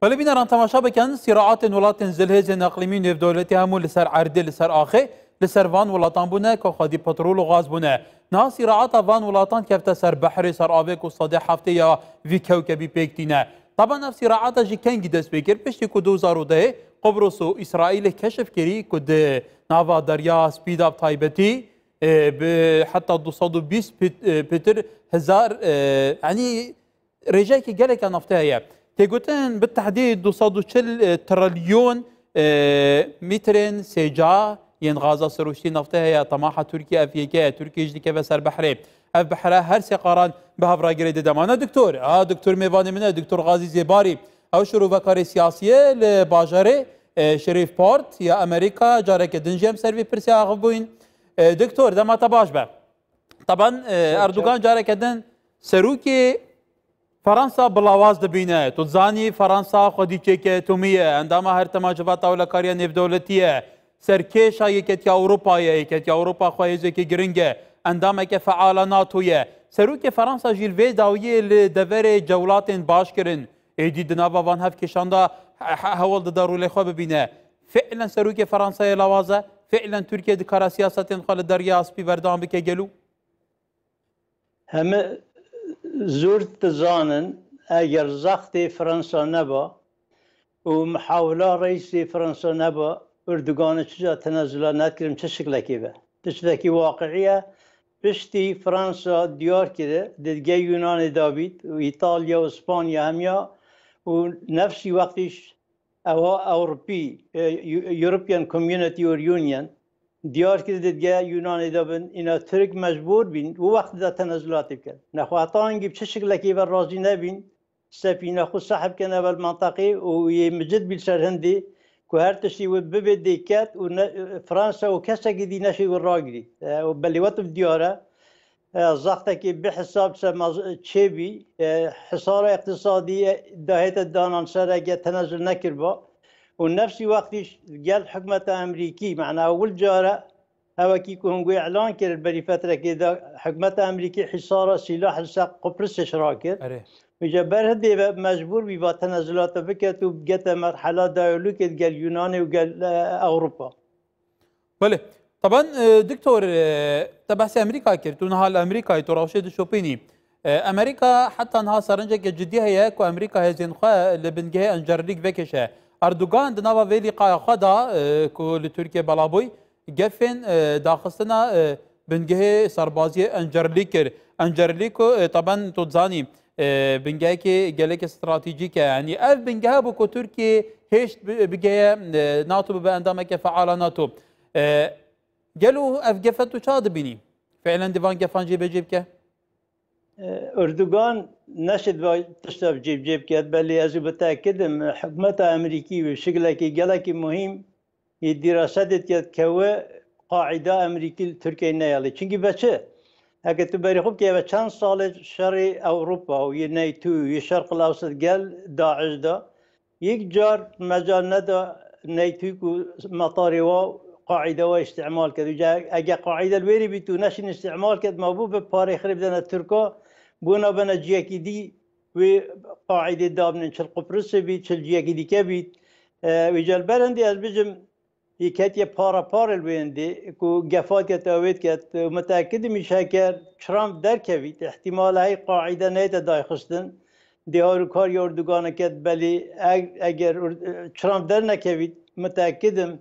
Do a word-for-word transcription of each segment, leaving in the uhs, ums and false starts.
Belê bîneran temaşa bikin, sîraatên welatên zilhêzên eqlîmî û nêvdewletî hemû li ser erdê, li ser axê, li ser van welatan bûne ku xwedî petrol û gaz bûne. Niha sîraata van welatan kefte ser behrê, ser avê ku sedê heftê ya vî kewkebî pêk tîne. Taban ev sîraata ji kengî dest pê kir? Piştî ku du hezar û dehê Qubros û Îsraîlê keşif kirî ku di nava Derya Spî de bi taybetî, e, bi heta du sed û bîst pit-, e, pitir hezar, e, yanî rêjeyekî geleke naftê heye. Tê gotin bi tehdî du sed û çil trilyon, e, metrên sêca yên gaza sirûştî naftê heye. Temaha Tirkiye ev yeke ye. Tirkiye jî dikeve ser behrê. Ev behre her sê qaran bi hev re girê dide. Mane doktor, a, doktor mêvanê min e, doktor Gazî Zêbarî. Ew şirovekarê siyasî ye li bajarê, e, Şerîfport ya Amerîka. Careke din jî em ser vî pirsê axivbûyîn. E, doktor, dema te baş be. Taban, e, Erdogan careke din serokê Fransa bi lawaz dibîne. Tu dizanî Fransa xwedî çêke etomî ye, endama Hertema Civata Ewlekariya Nêvdewletî ye, serkêşa Yeketiya Ewropa ye, Yeketiya Ewropa xwe hêzekî giring e, endameke feala nato ye. Serokê Fransa jî li vê dawiyê li deverê cewlatên baş kirin. Êdî di nava van hevkêşan de he-, he-, hewl dide rolê xwe bibîne. Fi'len serokê Fransayê lawaz e, fi'len Tirkiye dikare siyasetên xwe li Derya Spî berdewam bike gelo? Heme zor dizanin, eger zextê Fransa neba û mihawila reîsê Fransa neba, Erdoganê çi ca tenezula nedikirin, çi şiklekê be. Tiştekî waqi'î ye. Piştî Fransa diyar kiri, di digel Yunanê de bît û Îtalya û Spanya hemiya û nefsî wextî Ewa Ewropî, e, Eu-, European Community or Union, diyar kir didige Yunanê de bin, îna Tirk mecbûr bîn, û wextî de tenezulatê bikin. Nexwe heta hingî bi çi şiklekî ve razî nebîn, sepîna xwe sehb kene vel menteqê û yê micid bî ser hindî, ku her tiştî wê bibê dêket û ne, Fransa û kesekî dî neşê wê ragirî. E, û belê we tu diyar e, e, zextekê bi hesab se maz-, çêbî, e, hisara iqtisadî, e, dahête danan ser ege tenezul nekirba. Û nefsî wextî gel hikûmeta Amerîkî, mena ewil care hewekî ku hûn wê îlan kir berî fetrekê de hikûmeta Amerîkî hisara sîlah li ser Qubrisê şira kir. Erê. Îca ber hindê ve mecbûr bî va tenezulata biket û gete merhela diyalogê gel Yunanê û gel, e, Ewropa. Belê. Taban, e, doktor, e, te behsê Amerîka kir. Tu niha li Amerîkayê, tu rewşê dişopînî. E, Amerîka heta niha serinçeke cidî heye ku Amerîka hêzên xwe li bingehê Encerlîk vekişe. Erdogan di nava vê lîqaya xwe de, e, ku li Tirkiye bela bûy, gefên, e, daxistina, e, bingehê serbaziyê Encerlîk kir. Encerlîk ku, e, taban tu dizanî, e, bingehekî gelekî stratejîk e. Yanî ev bingeh bû ku Tirkiye hêşt bi-, bigeye, e, nato bibe endameke feala nato. E, gelo ev gefe tu ça dibînî? Fi'len di van gefan jêbecê bike? E, Erdogan neşê di van tişta cêbecê bike, belê ez ê bitekidim, hikûmeta Amerîkî wê şiklekî gelekî muhîm yê dîrasetê dike kewe Qaîda Amerîkî li Tirkiyeyê neyalê. Çimkî be çi? Heke tu berî xwe bikeve çend salê şerê Ewropa û yê NATO û yê Şerq el Ewsed gel DAIŞ de, yek car mecal neda NATO ku metarê wa Qaîda wa îstîmal ket. Îca ege Qaîda li wêrê bît û neşîn îstîmal ket, ma bû bi parê xirê bidene Tirka, bona bene ciyekî dî wê Qaîdê dabinin, çil Qubrisê bît, çil ciyekî dîke bît. E, wê cel ber hindê ez bijim, yê ketiye para parê li wê hindê, ku gefa ket, ewêt ket, û mitekidim îşeker Trump derkevît, îhtimal heye Qaîde neyte dayxistin, dê harûkar Erdogan ket, belê e-, eger Ur-, Trump dernekevît, mitekidim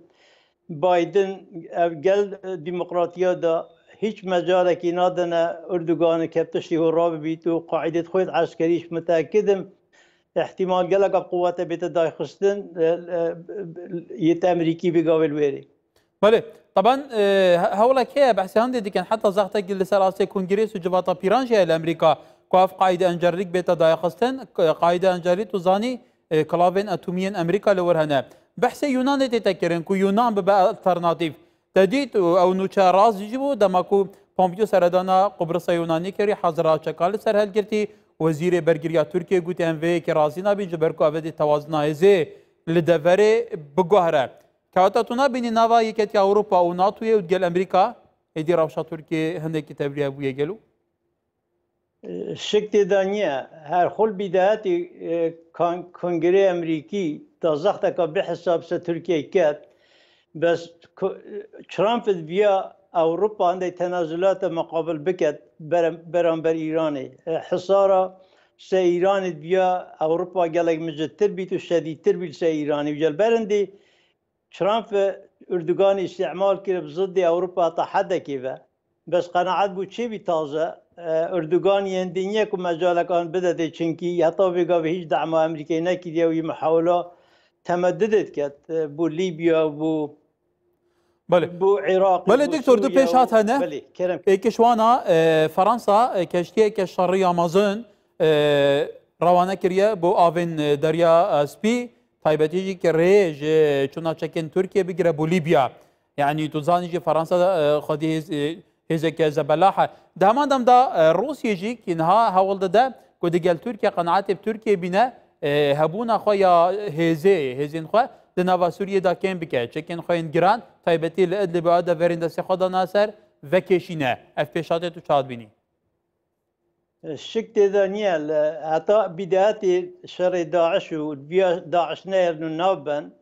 Biden ev gel demokratiya da hîç mecalekî nadine Erdogan ke tiştî hûra bibît û qaîdê xwe yê eskerî jî mitekidim îhtimal gelek ev quwete bête dayxistin, e, e, yê te Amerîkî bê gavê li wêrê. Belê, taban, e, he-, hewlek heye, behsê hindê dikin, heta zextekî li ser astê Kongrês û Civata Pîran jî heye li Amerîka, ku ev qaîde Encerlîk bête dayxistin, k-, qaîde Encerlîk tu zanî, e, kilavên etomî yên Amerîka li wir hene. Behsê Yunanê tête kirin, ku Yunan bibe alternatîf. Te dît û ew nûçe rast jî bû, dema ku Pompeo seredana Qubrisa Yunanî kirî, hezra çeka li ser helgirtî, wezîrê bergiriya Tirkiyê gotî, em vê yekê razî nabîn, ji ber ku ev ê tewazina hêzê li deverê biguhere. Kewata tu nabînî nava Yeketiya Ewropa û natoyê û digel Amerîka, êdî rewşa Tirkiyê hindekî tevlihev bûye gelo? Şik tê de niye. Her xul bîdayetî, e, kan-, Kongrê Emerîkî da zexteka bihesab ser Tirkiyeyê ket. Bes ku-, Trump diviya Ewropa hindê tenazulata muqabil biket ber-, beramber Îranê. E, hisara ser Îranê diviya Ewropa gelek mijittir bît û şedîdtir bît ser Îranê. Û ji ber hindê Trump Erdoganî îstîmal kir bi ziddê Ewropa heta hedekê ve. Bes qenaet bû çêbî taze, e, Erdoganî hindê niye ku mecalekan bide dê, çinkî heta vê gavê hîç dema Amerîkayê nekiriye û yî mihawila temedidê diket, e, bo Lîbya, bo, Belê. bo Iraq, Belê, bo doktor, du Sûriye pêşhat û hene. Belê, kerem. Êkiş wana, e, Fransa, e, keştiyeke şerî ya mezin, e, rewane kiriye bo avên, e, Derya, e, Spî, taybetî jî ki rê ji çûna çekên Tirkiye bigire bo Lîbya. Yanî tu zanî jî Fransa, e, xwedî hêz-, e, hêzeke zebelah e. Di heman dem de, e, Rûsya jî ki niha hewl dide ku digel Tirkiye qenaetê bi Tirkiye bîne, e, hebûna xwe ya hêzê, hêzên xwe di nava Sûriyê de kêm bike. Çekên xwe yên giran, taybetî li Idlib û ew deverên destê xwe dana ser, vekêşîne. Ev pêşhatê tu çawa dibînî? Şik tê de niye, li heta bîdayetê şerê DAIŞ û viya DAIŞ neyerîn û nabin,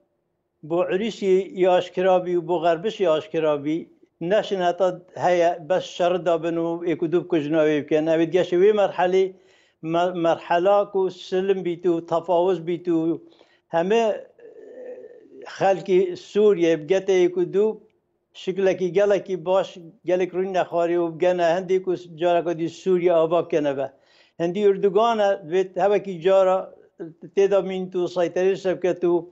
bo Irîsî yê aşkira bî û bo Xerbişî aşkira bî, neşin heta heye bes şerî dabin û êk û du bikujin û wê bikin. Ew ê digeşe wê merhelê, me-, merhela ku silim bît û tefawuz bît û heme, e, xelkê Sûriyê bigete êk û du şiklekî gelekî baş, gelek rûnî nexwarî û bigene hindê ku careke dî Sûriye ava bikene ve. Hindî Erdogan e, vê hevekî cara tê de mînt û seyterê ser biket û,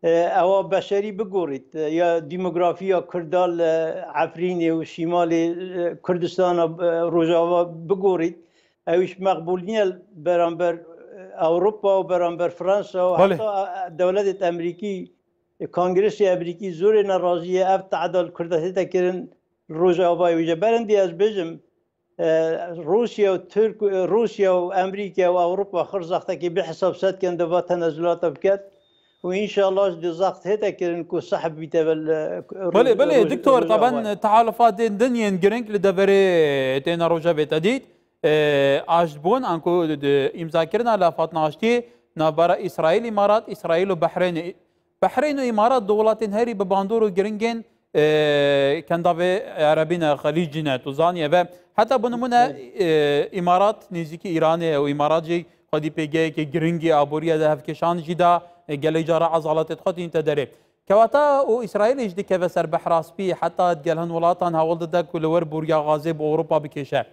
e, ewa beşerî bigorît, e, ya demografiya Kurda li Efrînê û şîmalê, e, Kurdistana, e, Rojava bigorît. Ew îş meqbûl niye beramber, e, Ewropa û beramber Fransa û Belê. heta, e, dewletê Emerîkî Kongresê Emerîkî zorê nerazî ye, ev tehda li Kurda tête kirin li Rojavayê. Wî ji ber hindî ez bêjim, e, Rûsya û Tirk, e, Rûsya û Emerîka û Ewropa xir zextekê bihesab set kin di va tenezulata biket û înşallah ji di zext hête kirin ku sehb bîte ve li, e, Belê, belê, Roj-, doktor, Rojavayê. Taben tehalufat ên din yên giring li deverê têne Rojavê te dît. E, aştbûn, anku di, di îmzakirina lafhatna aştiyê navbera Îsraîl, Îmarat, Îsraîl û Behreynê. Behreyn û Îmarat du welatên herî bi bandor û giringên, e, kendavê Erebî ne, Xelîcî ne, tu zanî ev e. Heta bi nimûne, Evet. e, Îmarat nêzîkî Îranê ye û Îmarat jî xwedî pêgeheke giringî aboriyê de hevkêşan jî da, e, gelek cara ezaletê xwe tînte derê. Kewata û Îsraîlê jî dikeve ser Behra Spî, heta digel hin welatan hewl dide ku li wir boriya gazê bi Ewropa bikêşe.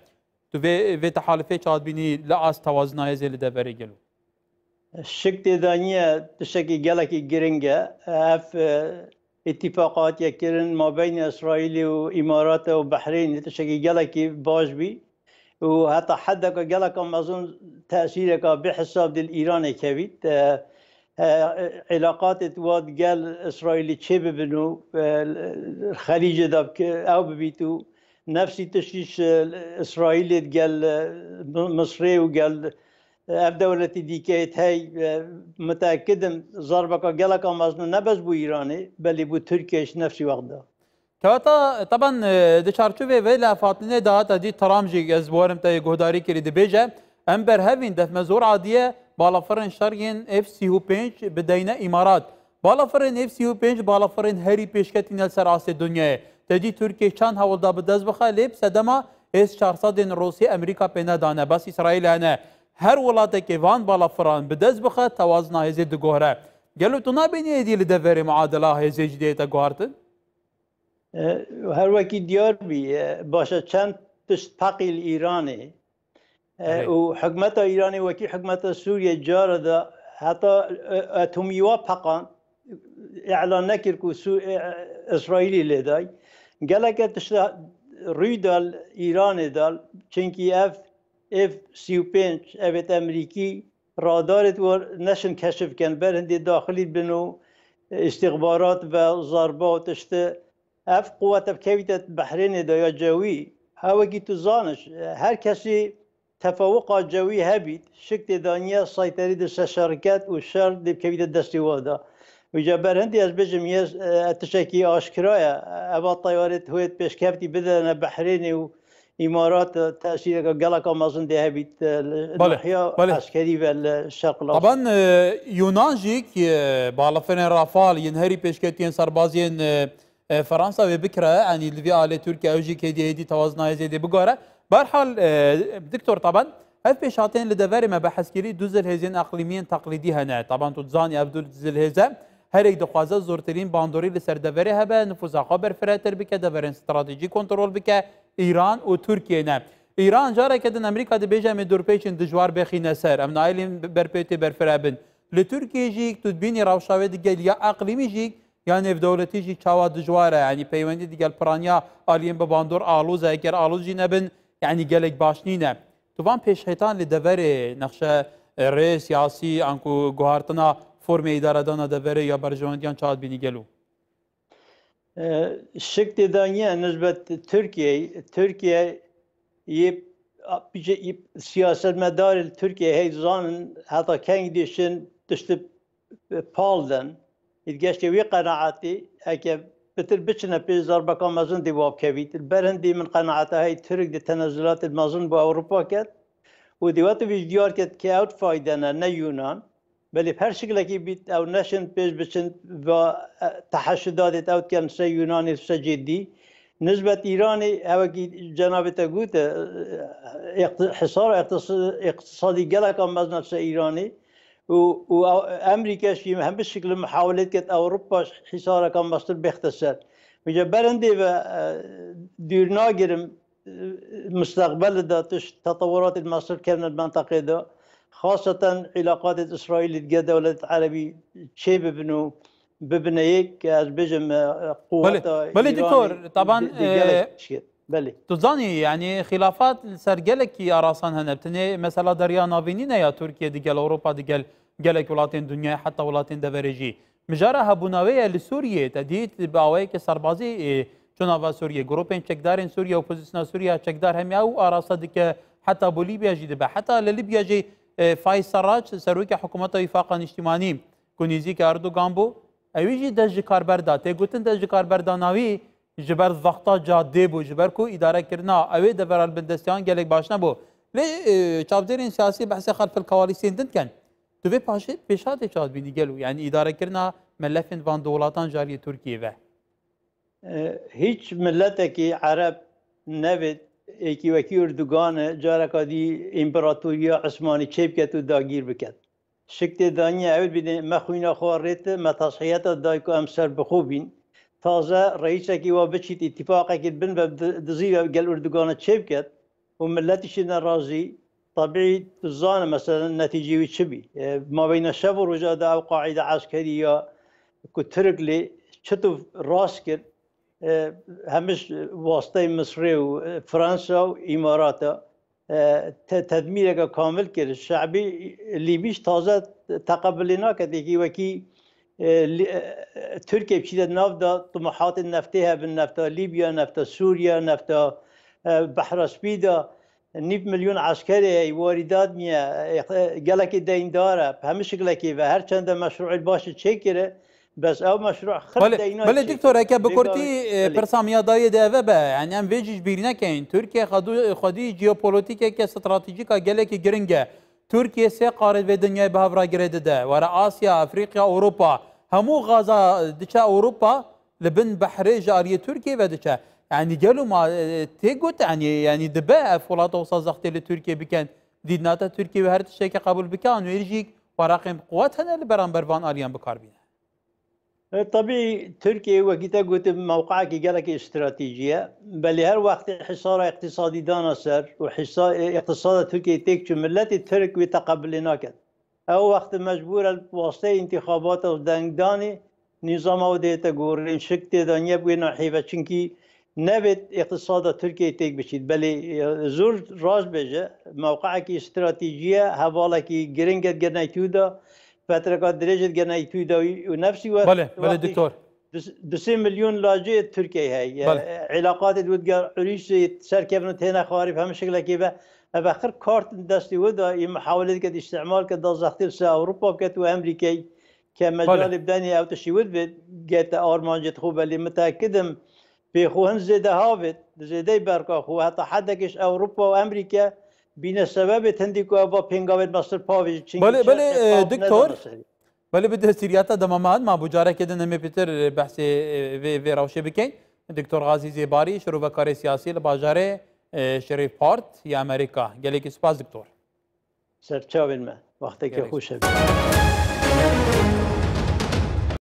Tu vê, vê tehalifê çawa dibînî li ast tewazina hêzê li deverê gelo? Şik tê de niye, tiştekî gelekî giring e. Ev, e, îtîfaq hatiye kirin mabeynê Îsraîlê û Îmarate û Behrênê tiştekî gelekî baş bî û heta hedeka geleka mezin tesîreka bêhesab di li Îranê kevît. E, e, îlaqatê di wa digel Îsraîlê çê bibin û, e, Xelîcê de bike-, ew bibît û nefsî tiştî ji Îsraîlê digel, e, Mi-, Misrê û gel ev dewletî dîkeyê hey, e, muteekid im, zarbeka geleka mezin ne bes bû Îranê, belê bû Tirkiye ji nefsî wext de. Kewata, taban, e, di çarçovê vê lafhatinê de hate dî Trump jî ez bi werim te yê guhdarî kirî dibêje, em berhevîn def me zor adiye balafirên şer yên F sî û pênc bideyne Îmarat. Balafirên F sî û pênc balafirên herî pêşketî ne li ser astê dinyayê. Te dî Tirkiye çend hewl da bi dest bixe, lê bi sedema S çar sed ên Rûsî Amerîka pê nedane, bes Îsraîl hene. Her welatekê van balafiran bi dest bixe, tewazina hêzê diguhere. Gelo tu nabînî êdî li deverê muadela hêzê jî dê te guhartin? E, her wekî diyar bî, e, baş e çend tişt peqî li Îranê. E, Erê. Û hikmeta Îranê wekî hikmeta Sûriyê cara de heta, e, atomî wa peqan, îlan nekir ku Sû-, e, Îsraîlî lê day. Geleke tişta rûyda li Îranê de, çinkî ev F sî û pênc, ev ê Emerîkî radarê war neşin keşif ken, ber hindê daxilî bin û, e, îstixbarat ve zarba û tişti. Ev quwet ev kevîte Behrênê de ya cewî. Hewekî tu zaniş, her kesî tefawiqa cewî hebît, şik tê daniye sayterî di ser şer ket û şer dê bikevîte destê wa de. Wî ca ber hindî ez bêjim, yê, e, tiştekî aşkira ye. Eva teyarê Huêt pêşkevtî bidene Behrênê û Îmarat tesîreke geleka mezin dê hebît, e, li Belê, nahiya belê. eskerî ve li Şerq Lewsat. Taban, e, Yunan jî ki, e, balafirên Rafal yên herî pêşketiyên serbaziyên, e, e, Fransa wê bikire, yanî li vî alê Tirkiye ew jî kêdî êdî tewazina hêzê dê bigore. Berhal, e, Doktor Taban, ev pêşhatên li deverê me behs kirî du zilhêzên eqlîmiyên teqlîdî hene. Taban tu dizanî ev du zilhêze herêk dixwaze zortirîn bandorî li ser deverê hebe, nifûza xwe berfiretir bike, deverên stratejî kontrol bike, Îran û Tirkiye ne. Îran careke din Amerîka dibêje em ê dorpêçên dijwar bêxîne ser, em naelîn berpêtê berfire bin. Li Tirkiye jî tu dibînî rewşa wê digel ya eqlîmî jî ya nêvdewletî jî çawa dijwar e, yanî peywendî digel piraniya aliyên bi bandor aloz e, eger aloz jî nebin, yanî gelek baş nîne. Tu van pêşhêtan li deverê nexşe, e, rê siyasî, anku guhartina formê îdaredana deverê ya berjewendiyan çawa dibînî gelo? E, şik tê de niye nisbet Tirkiyeyê. Tirkiye yê, yê siyasetmedarê li Tirkiye hey zanin heta keng dişin tiştê pal den. Îd geştê wî qenaetî, eke pitir biçine pê zarbeka mezin dê wabkevît. Li ber hindî min qenaeta hey Tirk di tenezulatê mezin bo Ewropa ket û dê wet vî diyar ket ke ew fayde ne, ne Yunan. Belê her şiklekî bît ew neşin pêş biçin va, e, teheşudatê ew dikin se Yunanê se cêdî. Nisbet Îranê hewekî cenabê te gote, e, iqti-, hisara iqtisa-, iqtisadî geleka mezin e ser Îranê û, û ew, Amerîka jî hemî şikli muhawelê diket Ewropa hisareka mestir bêxte ser. Vêca berindê ve, e, dûr nagirim, e, mustaqbel de tişt tetewuratê mestir kevne di menteqê de. Xaseten îlaqatê Îsraîlî digel dewlet erebî çê bibin û bibine yek, ez bêjim, e, Belê, quweta belê, Doktor, Îranê taban, di-, di gelek e, tişkê. Belê. Tu zanî, yanî xilafat li ser gelekî arasan hene. Tenê mesela Derya Navî nîne ya Tirkiye digel Ewropa, digel gelek welatên dinyayê, heta welatên deverê jî. Mijara hebûna wê ye li Sûriyê. Te dît bi awayeke serbazî, e, çûna va Sûriyê. Grûpên çekdarên Sûriye, opozîsyona Sûriye çekdar hemiya û arasta dike, heta bo Lîbya jî dibe. Heta li Lîbya jî, e, Fayîz Serraç, serokê hikûmeta Wîfaqa Nîştîmanî, ku nêzîkî Erdogan bû, ewî jî dest ji kar berda. Tê gotin dest ji kar berdana wî ji ber zexta cadê bû, ji ber ku îdarekirina ewê devera li bin destiyan gelek baş nebû. Lê, e, çavdêrên siyasî behsê xelfil kewalîsên din dikin. Tu vê paşê pêşhatê çawa dibînî gelo? Yanî îdarekirina melefên van du welatan ji aliyê Tirkiyê ve. E, hîç miletekî Ereb nevêt êkî wekî Erdogan e, careka dî împaratoriya Osmanî çêbiket û dagîr biket. Şik tê de niye, ew bîne me xwîna xwe rête, me tazhiyeta day ku em ser bi xwe bîn. Taze reîsekî wa biçît, îtîfaqekî bin ve di-, dizî ve gel Erdogana çêbiket û milletî jî nerazî, tebî tu zane, meselen, netîcê wî çi bî. E, mabeyna şev û roja de ew qaîde eskerî ya ku Tirk lê çitu rast kir, e, hemiş wasteyê Misrê û, e, Fransa û Îmarata, e, te-, tedmîreke kamil kir. Şe'bî Lîbî jî taze teqebulê nake. Têkî wekî, e, Lî-, e, Tirkiye biçîte nav da tumuhatên neftê hebin, nefta Lîbya, nefta Sûriye, nefta, e, Behra Spî da. Nîv milyon eskerê heye, warîdat niye, e, gelekî deyndar e, bi hemî şiklekî ve, her çende meşruê baş çêkire, bes ew meşru xirb Belê, deyna belê çêkir. Doktor, eke bi kurtî, e, Belê. pirsa miyadayê de eve be, yanî em vê jî ji bîr nekeyin. Tirkiye xwedû-, xwedî jeopolîtîkeke stratejîk a gelekî giring e. Tirkiye sê qarê vê dinyayê bi hev re girê dide. Were Asya, Afrîqya, Ewropa. Hemû gaza diçe Ewropa, li bin behrê ji aliyê Tirkiyê ve diçe. Yanî gelo ma, e, tê got, yanî, yanî dibe ev welata wisa zextê li Tirkiyê bikin. Dîtina te Tirkiye wê her tiştekê qebûl bike, an wê jî weraqên bi quwet hene li beramber van aliyan bi kar bîne? E, tabî Tirkiye wekî te gotin mewqeyekî gelekî stratejî ye. Belê her wextê hisara îqtîsadî dana ser û hisa-, e, îqtîsada Tirkiyeyê têk çû, miletê Tirk wê teqebulê naket. Ew wextê mecbûr e bi wasteyê întîxabata û dengdanê nîzama wê dê te gorîn, şik tê de niye bi wê nahî ve, çinkî nevêt îqtisada Tirkiyeyê têk biçît. Belê, e, zor rast bêje, mewqeyekî stratejî ye, hevalekî giring e di geneytû de, fetreka dirêj e di geneytû de û nefsî wextê Belê, belê, wextê doktor. du-, du sê milyon lacê Tirkiyeyê heye. Belê. E, îlaqatê di wê diger Irîşê serkevin û têne xwarî bi hemî şiklekê ve. Ev xir kart destê wê de, yê muhawelê dike, îstîmal ke da zextê ser Ewropa biket û Amerîkayê ke Belê. mecalê bidenê ew tiştî wê divê gete armancê xwe belê. Miteekid im, pê xwe hin zêde havêt, li zêdeyî berka xwe, heta hedekê ji Ewropa û Amerîke bîne sebebê hindî ku ev va pêngavên me ser pavê jî, çinkî Belê, çi belê, ev e, pav doktor. nedane serî. Belê, bi destiriyata dema me hat, ma bû carekê din em ê pêtir behsê, e, vê, vê rewşê bikin. Doktor Gazî Zêbarî, şirovekarê siyasî li bajarê, e, Şerîf Port ya Amerîka. Gelekî spas doktor. Serçavên me. Wextekê Gelek xweş hebin.